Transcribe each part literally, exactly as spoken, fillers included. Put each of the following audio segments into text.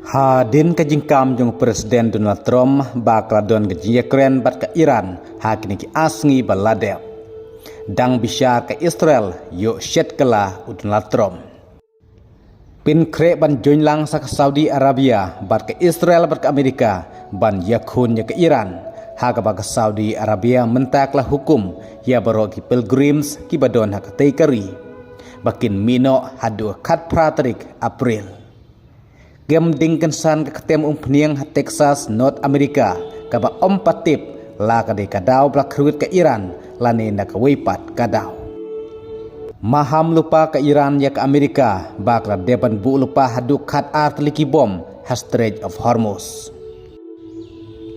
Hadien ka jingkam jong President Donald Trump ba ka la don ka jingïakren bad ka Iran ha kine ki ar sngi ba la dep, dang bishar ka Israel ïoh shet kylla u Donald Trump. Pynkhreh ban join lang sa ka Saudi Arabia bad ka Israel bad ka Amerika ban ïakhun ïa ka Iran, ha kaba ka Saudi Arabia mynta ka la hukum ïa baroh ki pilgrims kiba don ha katei ka ri ba kin mih noh haduh khatphra tarik April. Kem ding kynsan ka ktem umphniang ha Texas, North America, kaba ym pat tip la ka dei ka daw ba la kyrwit ka Iran lane na kawei pat ka daw. Maham lypa ka Iran ïa ka Amerika ba ka la dep ban buh lypa haduh khatar tylli ki bom ha Strait of Hormuz.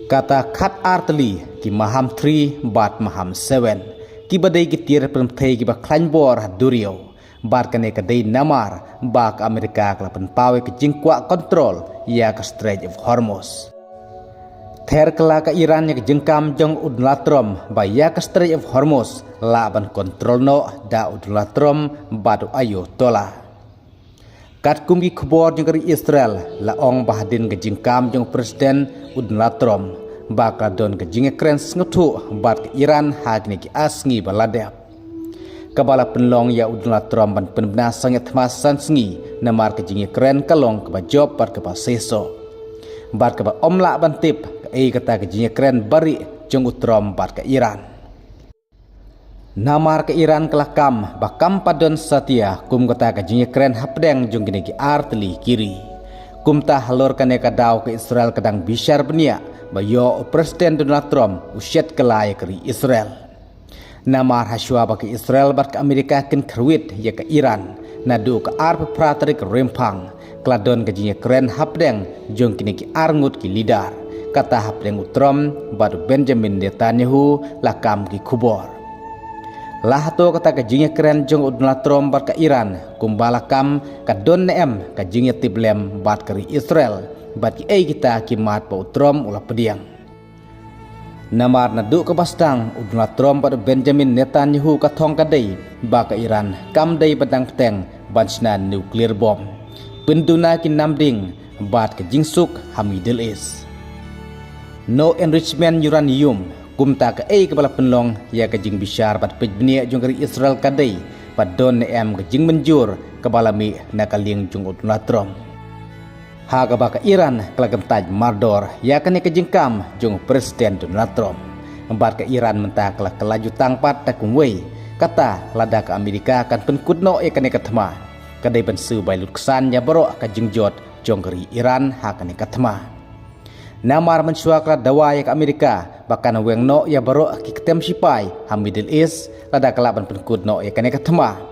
Kata khatar tylli ki Maham three bad Maham seven, kiba dei ki tiar pynthei kiba khlaiñ bor ha duriaw. Bad kane ka dei namar ba ka Amerika ka la pynpaw ïa ka jingkwah kontrol ïa ka Strait of Hormuz. Ther kylla ka Iran ïa ka jingkam jong u Donald Trump ba ïa ka Strait of Hormuz lah ban kontrol noh da u Donald Trump bad u Ayatollah. Katkum ki khubor jong ka ri Israel la ong ba hadien ka jingkam jong President u Donald Trump ba ka la don ka jingïakren sngewthuh bad ka Iran ha kine ki ar sngi ba la dep, kaba la pynlong ïa u Donald Trump ban pynbna sangeh thma san sngi namar ka jingïakren ka long kaba jop bad kaba seisoh. Bad kaba ym lah ban tip kaei kata ka jingïakren barieh jong u Trump bad ka Iran. Namar ka Iran ka la kam ba kam pat don satia kum kata ka jingïakren hapdeng jong kine ki ar tylli ki ri. Kumta halor kane ka daw ka Israel ka dang bishar bniah ba ïoh u President Donald Trump u shet kylla ïa ka ri Israel. Namar hashwa ba ka Israel bad ka Amerika kin kyrwit ïa ka Iran naduh ka arphew phra tarik Rymphang, ka la don ka jingïakren hapdeng jong kine ki ar ngut ki leader, kata hapdeng u Trump bad u Benjamin Netanyahu, la kam ki khubor. La hato kata ka jingïakren jong u Donald Trump bad ka Iran kumba la kam, ka don ne em ka jingïatiplem bad ka ri Israel bad kiei kita ki mat ba u Trump u la pdiang. Namar naduh kaba sdang u Donald Trump bad u Benjamin Netanyahu ka thong ka dei ba ka Iran kam dei ban dang bteng ban shna nuclear bomb, pynduna ki namding bad ka jingsuk ha Middle East. No enrichment uranium, kumta kaei kaba la pynlong ïa ka jingbishar bad peit bniah jong ka ri Israel ka dei ba don ne em ka jingmynjur kaba la mih na ka liang jong u Donald Trump. Ha kaba ka Iran ka la kyntait mardor ïa kane ka jingkam jong u President Donald Trump. Bad ka Iran mynta ka la kylla jutang pat da kumwei, kata lada ka Amerika kan pynkut noh ïa kane ka thma, ka dei ban siew bai lut ksan ïa baroh ka jingjot jong ka ri Iran ha kane ka thma. Namar mynshuwa ka la dawa ïa ka Amerika ba kan weng noh ïa baroh ki ktem shipai ha Middle East lada ka lah ban pynkut noh ïa kane ka thma.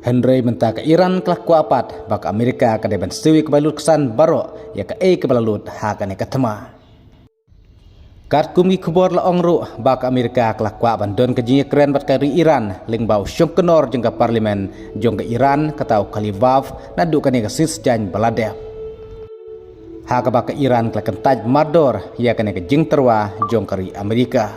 Hynrei mynta ka Iran ka la kwah pat ba ka Amerika ka dei ban siew ïa ka bai lut ksan baroh ïa kaei kaba la lut ha kane ka thma. Katkum ki khubor la ong ruh ba ka Amerika ka la kwah ban don ka jingïakren bad ka ri Iran lyngba u shongknor jong ka parliament jong ka Iran, kata u Khalibaf, naduh kane ka sisjaiñ ba la dep, ha kaba ka Iran ka la kyntait mardor ïa kane ka jingtyrwa jong ka ri Amerika.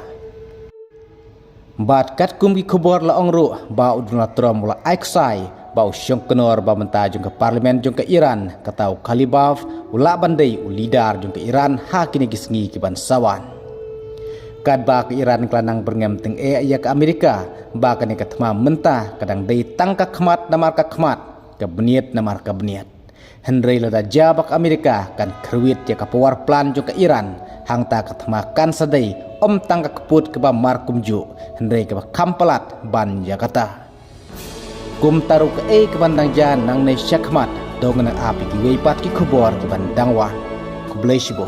Bad katkum ki khubor la ong ruh ba u Donald Trump u la ai ksai ba u shongknor ba mynta jong ka parliament jong ka Iran, kata u Khalibaf, u lah ban dei u leader jong ka Iran ha kine ki sngi ki ban sa wan. Katba ka Iran ka la nang byrngem tyngeh ïa ka Amerika ba kane ka thma mynta ka dang dei tang ka khmat namar ka khmat, ka bniat namar ka bniat. Hynrei lada jia ba ka Amerika kan kyrwit ïa ka power plant jong ka Iran, hangta ka thma kan sa dei ym tang ka kput kaba mar kumjuh, hynrei kaba kham palat ban ïa kata. Kumta ruh kaei kaban dang jia nangne shakhmat, to ngin ap ïa kiwei pat ki khubor kiban dang wan. Khublei shibun.